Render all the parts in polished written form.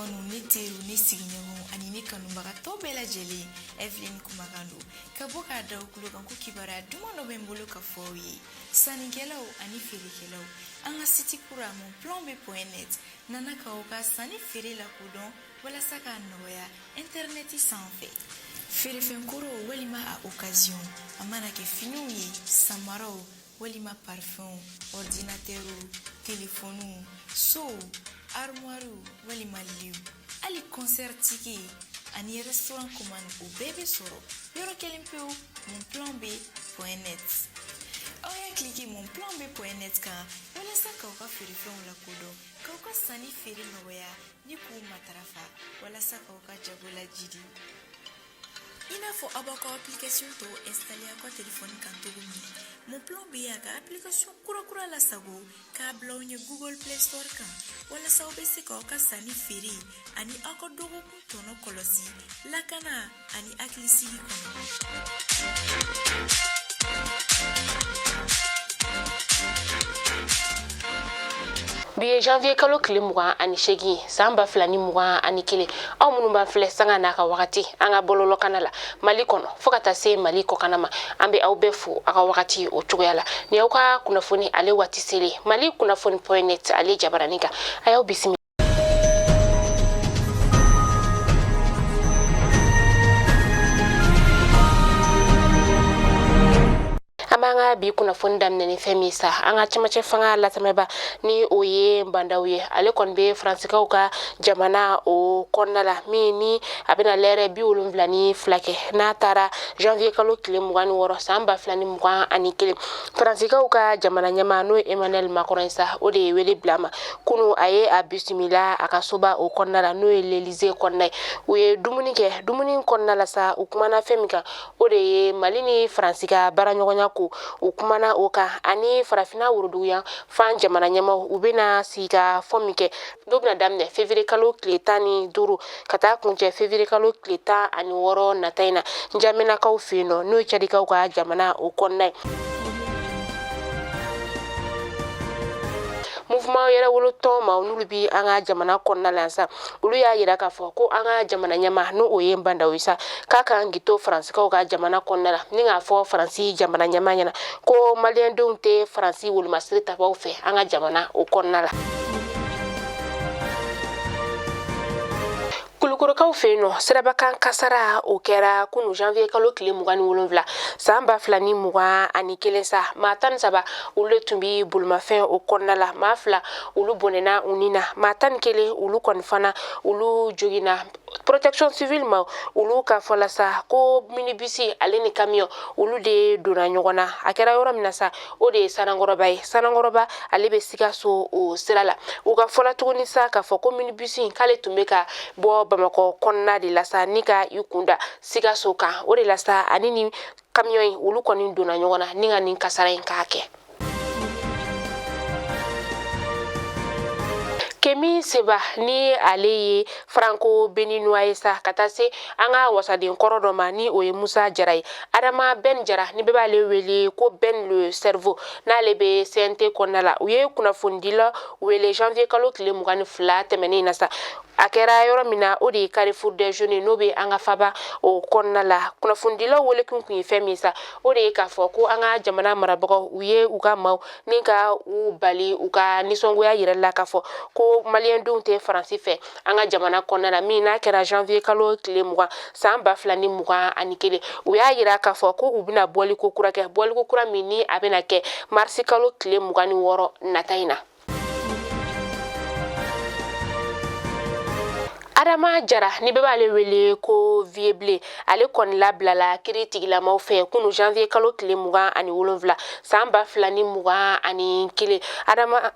fanu, ne teriw, ne sigiɲɔgɔnw ani ne kanubaga tɔw bɛɛ lajɛlen, Evelyn kumakan don ka bɔ k'a da aw tulo kan ko kibaruya duman dɔ bɛ n bolo ka fɔ aw ye. Sannikɛlaw ani feerekɛlaw, an ka site kura monplanb.net nana k'aw ka sanni feere lakodɔn walasa k'a nɔgɔya intɛrɛnɛti sanfɛ. Feerefɛn kɔrɔw walima a occasion, a mana kɛ finiw ye, samaraw walima parfumw, ordinateurw, telefɔniw, sow, armoirew walima liw, hali concert ticket ani restaurant commande, o bɛɛ bɛ sɔrɔ yɔrɔ kelen pewu, monplanb.net. Aw y'a cliquer monplanb.net kan walasa k'aw ka feerefɛnw lakodɔn, k'aw ka sanni feere nɔgɔya ni k'u matarafa walasa k'aw ka jago lajidi. I n'a fɔ aw b'aw ka application tɔw installer aw ka telefɔni kan cogo min, Mon Plan B y'a ka application kura-kura lasago k'a bila aw ɲɛ Google Play Store kan walasa aw bɛ se k'aw ka sanni feere ani aw ka dɔgɔkun tɔnɔ kɔlɔsi lakana ani hakilisigi kɔnɔ. Bi ye janvier kalo tile 28 san 2021. Aw minnu b'an filɛ sanga n'a ka wagati an ka bɔlɔlɔkana la Mali kɔnɔ fo ka taa se Mali kɔkana ma, an bɛ aw bɛɛ fo aw ka wagati o cogoya la. Ni aw ka kunnafoni ale waati selen, Mali kunnafoni.net ale jabarani kan, a y'aw bisimila. An b'an ka bi kunnafoni daminɛ ni fɛn min sa, an ka cɛmancɛ fanga latamɛba ni o ye Ba Ndaw ye, ale kɔni bɛ Faransikaw ka jamana o kɔnɔna la, min ni a bɛna lɛrɛ 72 kɛ n'a taara janvier kalo tile 26 san 2021. Faransikaw ka jamana ɲɛmaa n'o ye Emmanuel Macron ye sa, o de ye wele bila a ma kunu. A ye a bisimila a ka soba o kɔnɔna la, n'o ye l'Élysée kɔnɔna ye. U ye dumuni kɛ. Dumuni kɔnɔna la sa, u kumana fɛn min kan, o de ye Mali ni Faransi ka baaraɲɔgɔnya ko, u kumana o kan, ani Farafinna woroduguyan fan jamana ɲɛmaaw, u bɛna sigi ka fɔ min kɛ, n'o bɛna daminɛ février kalo tile 15 ka taa kuncɛ février kalo tile 16 nata in na Njamenakaw fɛ yen nɔ, n'o ye Cadikaw ka jamana o kɔnɔna ye. Mouvement yɛrɛwolo tɔn maaw n'olu bi an ka jamana kɔnɔna la sa, olu y'a yira k'a fɔ ko an ka jamana ɲɛmaa n'o o ye Ba Ndaw ye sa, k'a kan k'i to Faransikaw ka jamana kɔnɔna la ni k'a fɔ Faransi jamana ɲɛmaa ɲɛna ko maliyɛndenw tɛ Faransi wolomasiri tabaw fɛ an ka jamana o kɔnɔna la. Kulukorokaw fɛ yen nɔ, sirabakan kasara o kɛra kunu janvier kalo tile 27 san 2021 sa. Maa 13 olu de tun bɛ bolimafɛn o kɔnɔna la. Maa 2 olu bɔnɛna u ni na, maa 11 olu kɔni fana olu joginna. Protection civile ma olu ka fɔ la sa ko minibisi ale ni camion olu de donna ɲɔgɔn na. A kɛra yɔrɔ min na sa, o de ye Sanankɔrɔba ye. Sanankɔrɔba ale bɛ Sikaso o sira la. U ka fɔ la tuguni sa k'a fɔ ko minibisi in k'ale tun bɛ ka bɔ Bamakɔ kɔnɔna de la sa ni ka i kunda Sikaso kan. O de la sa, ani ni camion in olu kɔni donna ɲɔgɔn na ni ka nin kasara in k'a kɛ. Kemi Seba ni ale ye franco béninois ye sa, ka taa se an ka wasaden kɔrɔ dɔ ma ni o ye Musa Jara ye. Adama Ben Jara ni bɛɛ b'ale wele ko Ben le cerveau, n'ale bɛ CNT kɔnɔna la, u ye kunnafonidila wele janvier kalo tile 22 tɛmɛnen na sa. A kɛra yɔrɔ min na, o de ye Carrefour des Jeunes, n'o bɛ an ka faba o kɔnɔna la. Kunnafonidilaw welekun kun ye fɛn min sa, o de ye k'a fɔ ko an ka jamana marabagaw, u ye u ka maaw ni ka u bali u ka nisɔngoya yɛrɛ la k'a fɔ ko maliyɛndenw tɛ Faransi fɛ an ka jamana kɔnɔna la, min n'a kɛra janvier kalo tile 20 san 2021. U y'a yira k'a fɔ ko u bɛna bɔliko kura kɛ, bɔliko kura min ni a bɛna kɛ marisi kalo tile 26 nata in na. Adama Jara ni bɛɛ b'ale wele ko Vieux Blé, ale kɔni labilala kiri tigilamaw fɛ kunu janvier kalo tile 27 san 2021.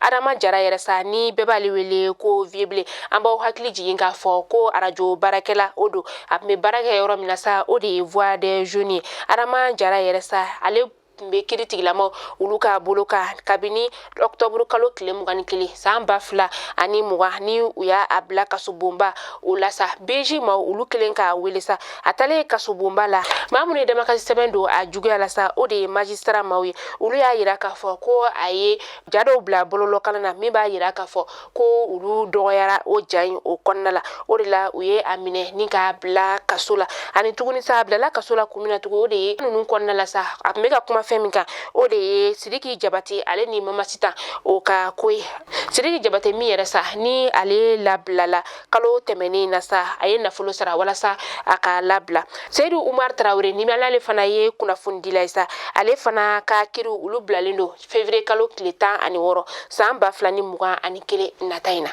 Adama Jara yɛrɛ sa ni bɛɛ b'ale wele ko Vieux Blé, an b'aw hakili jigin k'a fɔ ko arajo baarakɛla o don. A tun bɛ baara kɛ yɔrɔ min na sa, o de ye Voix des Jeunes ye. Adama Jara yɛrɛ sa, ale tun bɛ kiri tigilamaw olu ka bolo kan kabini ɔkutɔburu kalo tile 21 san 2020, ni u y'a bila kasobonba o la sa. BG maaw olu kelen k'a wele sa, a taalen kasobonba la, maa minnu ye damakasi sɛbɛn don a juguya la sa, o de ye magistrat maaw ye. Olu y'a yira k'a fɔ ko a ye ja dɔw bila bɔlɔlɔkana na min b'a yira k'a fɔ ko olu dɔgɔyara o ja in o kɔnɔna la. O de la u ye a minɛ ni k'a bila kaso la. Ani tuguni sa, a bilala kaso la kun min na tugun, o de ye ninnu kɔnɔna la sa, a tun bɛ ka kuma fɛn min kan, o de ye Sidiki Jabate ale ni Mama Sitan o ka ko ye. Sidiki Jabate min yɛrɛ sa, ni ale labilala kalo tɛmɛnen na sa, a ye nafolo sara walasa a ka labila. Seyidu Umar Tarawele ni ale fana ye kunnafonidila ye sa, ale fana ka kiri olu bilalen don février kalo tile 16 san 2021 nata in na.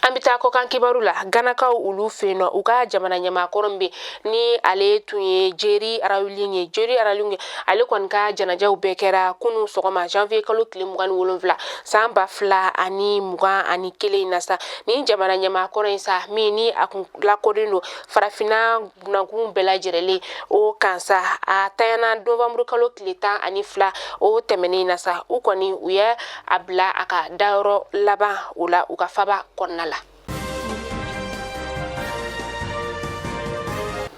An bɛ taa kɔkan kibaru la. Ganakaw olu fɛ yen nɔ, u ka jamana ɲɛmaa kɔrɔ min bɛ ni ale tun ye Jerry Rawlings ye, Jerry Rawlings, ale kɔni ka janajaw bɛɛ kɛra kunun sɔgɔma janvier kalo tile 27 san 2021 in na sa. Ni jamana ɲɛmaa kɔrɔ in sa, min ni a kun lakodɔnnen don farafinna gunankun bɛɛ lajɛrɛlen o kan sa, a tanyana novembre kalo tile 12 o tɛmɛnen na sa. U kɔni u ye a bila a ka dayɔrɔ laban o la u ka faba kɔnɔna la.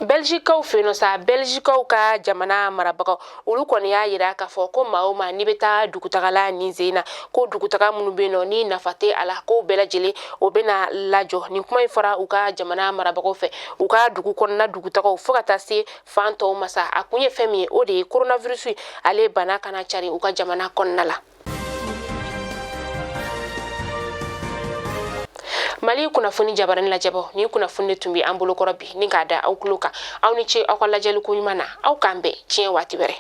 Belgikaw fɛ yen nɔ sa, Belgikaw ka jamana marabagaw olu kɔni y'a yira k'a fɔ ko maa o maa n'i bɛ taa dugutaga la nin sen na, ko dugutaga minnu bɛ yen nɔ ni nafa tɛ a la, k'o bɛɛ lajɛlen o bɛna lajɔ. Nin kuma in fɔra u ka jamana marabagaw fɛ, u ka dugu kɔnɔna dugutagaw fo ka taa se fan tɔw ma sa. A kun ye fɛn min ye, o de ye coronavirus ale bana kana cari u ka jamana kɔnɔna la. Mali kunnafoni jabarani lajɛbɔ, nin kunnafoni de tun bɛ an bolokɔrɔ bi ni k'a da aw tulo kan. Aw ni ce aw ka lajɛli ko ɲuman na. Aw k'an bɛn tiɲɛ waati wɛrɛ.